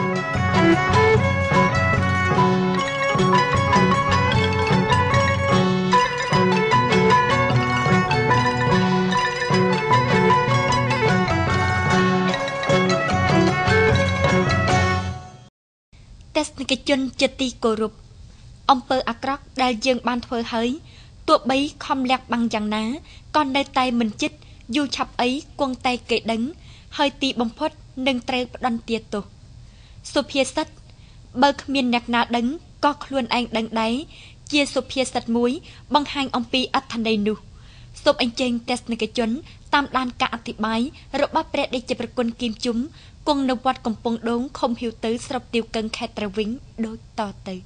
ទស្សនិកជនជាទីគោរពអំពើអាក្រក់ដែលយើងបានធ្វើហើយទោះបីខំលាក់បាំងយ៉ាងណាក៏នៅតែមិនជិតយូរឆាប់អីគង់តែគេដឹងហើយទីបំផុតនឹងត្រូវផ្ដន្ទាទោសសុភាសិតបើគ្មានអ្នកណាដឹងក៏ខ្លួនឯងដឹងដែរជាសុភាសិតមួយបង្ហាញអំពីអត្ថន័យនោះសូមអញ្ជើញទស្សនិកជនតាមដានការអធិប្បាយរបស់ព្រះតេជព្រះគុណគីមជុំគង់នៅវត្តកំពង់ដូងឃុំហ៊ីវទៅស្រុកទាវកឹងខេត្តត្រវិញដូចតទៅ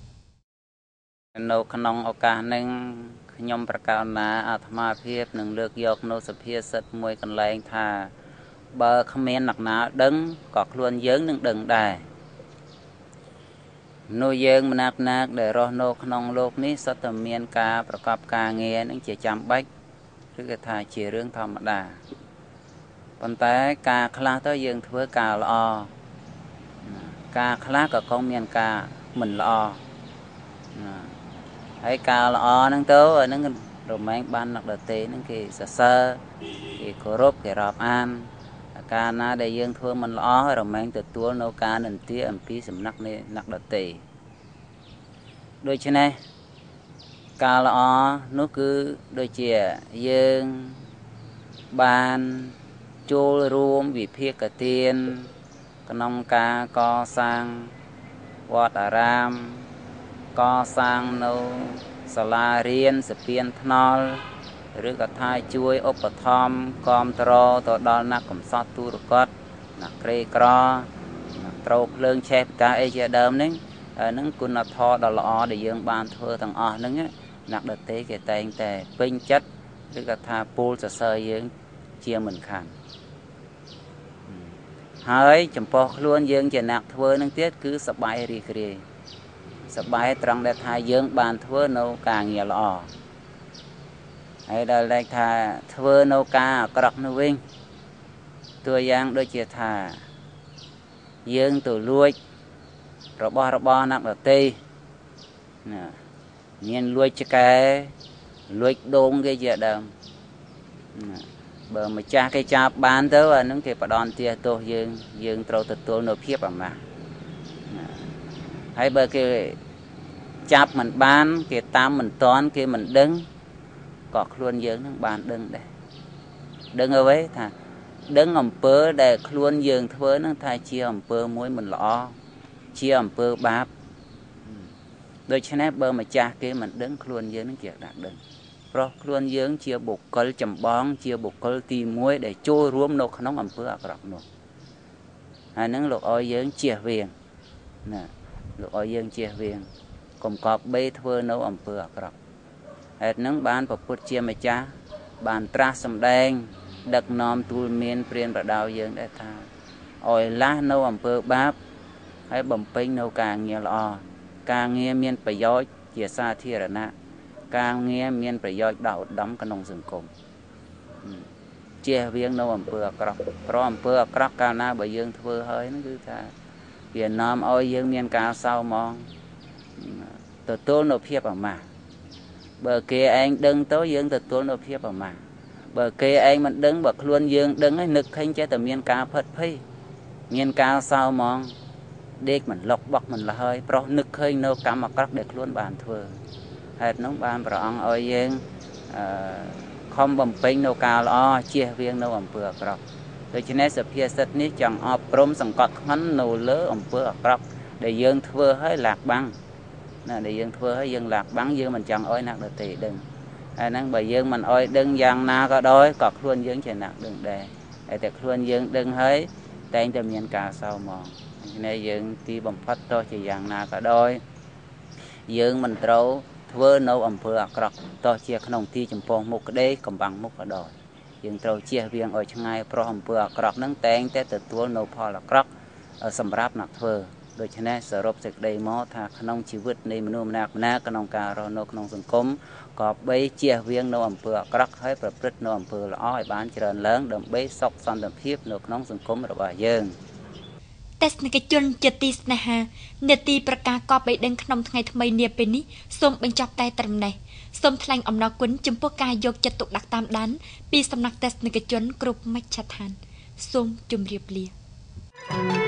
នៅក្នុងឱកាសនឹងខ្ញុំប្រកាសណាអាត្មាភាពនឹងលើកយកនៅសុភាសិតមួយកន្លែងថាបើគ្មានអ្នកណាដឹងក៏ខ្លួនយើងនឹងដឹងដែរនោះយើងម្នាក់ៗដែលរស់នៅក្នុងលោកនេះសុទ្ធតែមានការប្រកបការងារនឹងជាចាំបាច់ឬក៏ថាជារឿងធម្មតាប៉ុន្តែការខ្លះទៅយើងធ្វើការល្អការខ្លះក៏គង់មានការមិនល្អហើយការល្អហ្នឹងទៅអាហ្នឹងរមែងបានអ្នកដទៃហ្នឹងគេសរសើរគេគោរពគេរាប់អានកាលណាដែលយើងធ្វើមិនល្អរមែងទទួលនៅការនិន្ទាអំពីសំណាក់នៃអ្នកដទៃដូច្នេះការល្អនោះគឺដូចជាយើងបានចូលរួមវិភាគទានក្នុងការកសាងវត្តអារាមកសាងនៅសាលារៀនស្ពានថ្នល់ឬក៏ថាជួយឧបត្ថម្ភគាំទ្រទៅដល់អ្នកកំសត់ទូរគតអ្នកក្រីក្រអ្នកត្រូវភ្លើងឆេះផ្កាអីជាដើមនេះហ្នឹងគុណធម៌ដ៏ល្អដែលយើងបានធ្វើទាំងអស់ហ្នឹងអ្នកដទៃគេតែងតែពេញចិត្តឬក៏ថាពូលសរសើរយើងជាមិនខានហើយចំពោះខ្លួនយើងជាអ្នកធ្វើនឹងទៀតគឺសប្បាយរីករាយសប្បាយត្រង់ដែលថាយើងបានធ្វើនៅការងារល្អហើយដល់ដែលថាធ្វើនៅការអាក្រក់នោះវិញតួយ៉ាងដូចជាថាយើងទៅលួចរបស់របរអ្នកដទៃណាមានលួចឆ្កែលួចដូងគេជាដើមណាបើម្ចាស់គេចាប់បានទៅអានឹងគេផ្ដន្ទាទោសយើងយើងត្រូវទទួលនៅភាពអាម៉ាស់ណាហើយបើគេចាប់មិនបានគេតាមមិនតាន់គេមិនដឹងក៏ខ្លួនយើងនឹងបានដឹងដែរដឹងអ្វីថាដឹងអំពើដែលខ្លួនយើងធ្វើនឹងថាជាអំពើមួយមិនល្អជាអំពើបាបដូច្នេះបើម្ចាស់គេមិនដឹងខ្លួនយើងនឹងជាដាក់ដឹងព្រោះខ្លួនយើងជាបុគ្គលចម្បងជាបុគ្គលទី1ដែលចូលរួមនៅក្នុងអំពើអាក្រក់នោះហើយនឹងលោកឲ្យយើងជៀសវាងណាលោកឲ្យយើងជៀសវាងកុំកប់បីធ្វើនៅអំពើអាក្រក់ហេតុនឹងបានព្រះពុទ្ធជាម្ចាស់បានត្រាស់សម្ដែងដឹកនាំទូលមានព្រានប្រដៅយើងដែរថាឲ្យលះនៅអំពើបាបហើយបំពេញនៅការងារល្អការងារមានប្រយោជន៍ជាសាធារណៈការងារមានប្រយោជន៍ដល់ឧត្តមក្នុងសង្គមជៀសវាងនៅអំពើអាក្រក់ព្រោះអំពើអាក្រក់កាលណាបើយើងធ្វើហើយហ្នឹងគឺថាវានាំឲ្យយើងមានការសោមងទទួលនៅភាពអាម៉ាស់បើគេឯងដឹងទៅយើងទទួលនៅភាពអាម៉ាស់បើគេឯងមិនដឹងបើខ្លួនយើងដឹងហើយនឹកឃើញចេះតែមានការផិតភ័យមានការសោមងដេកមិនលុកបក់មិនលហើយប្រុសនឹកឃើញនៅកម្មអាក្រក់ដែលខ្លួនបានធ្វើហេតុនោះបានព្រះអង្គឲ្យយើងខំបំពេញនៅការល្អជៀសវាងនៅអំពើអាក្រក់ដូច្នេះសុភាសិតនេះចង់អប់រំសង្កត់ធ្ងន់នៅលើអំពើអាក្រក់ដែលយើងធ្វើឲ្យលាក់បាំងណាដែលយើងធ្វើឲ្យយើងលាក់បាំងយើងមិនចង់ឲ្យអ្នកដទៃដឹងហើយហ្នឹងបើយើងមិនឲ្យដឹងយ៉ាងណាក៏ដោយក៏ខ្លួនយើងជាអ្នកដឹងដែរតែខ្លួនយើងដឹងហើយតែងតែមានការសោមងនេះយើងទីបំផុតទោះជាយ៉ាងណាក៏ដោយយើងមិនត្រូវធ្វើនៅអំពើអាក្រក់ទោះជាក្នុងទីចំពោះមុខក្តីកំបាំងមុខក៏ដោយយើងត្រូវជៀសវាងឲ្យឆ្ងាយព្រោះអំពើអាក្រក់ហ្នឹងតែងតែទទួលនៅផលអាក្រក់សម្រាប់អ្នកធ្វើដូច្នេះសរុបសេចក្តីមកថាក្នុងជីវិតនៃមនុស្សម្នាក់ៗក្នុងការរស់នៅក្នុងសង្គមក៏បីជៀសវាងនៅអំពើអាក្រក់ហើយប្រព្រឹត្តនៅអំពើល្អឲ្យបានច្រើនឡើងដើម្បីសុខសន្តិភាពនៅក្នុងសង្គមរបស់យើង។ ទស្សនិកជនជាទីស្នេហា នេតិប្រកាសកបបីដឹងក្នុងថ្ងៃថ្មីនាពេលនេះសូមបញ្ចប់តែត្រឹមនេះ។ សូមថ្លែងអំណរគុណចំពោះការយកចិត្តទុកដាក់តាមដានពីសំណាក់ទស្សនិកជនគ្រប់មជ្ឈដ្ឋាន។ សូមជម្រាបលា។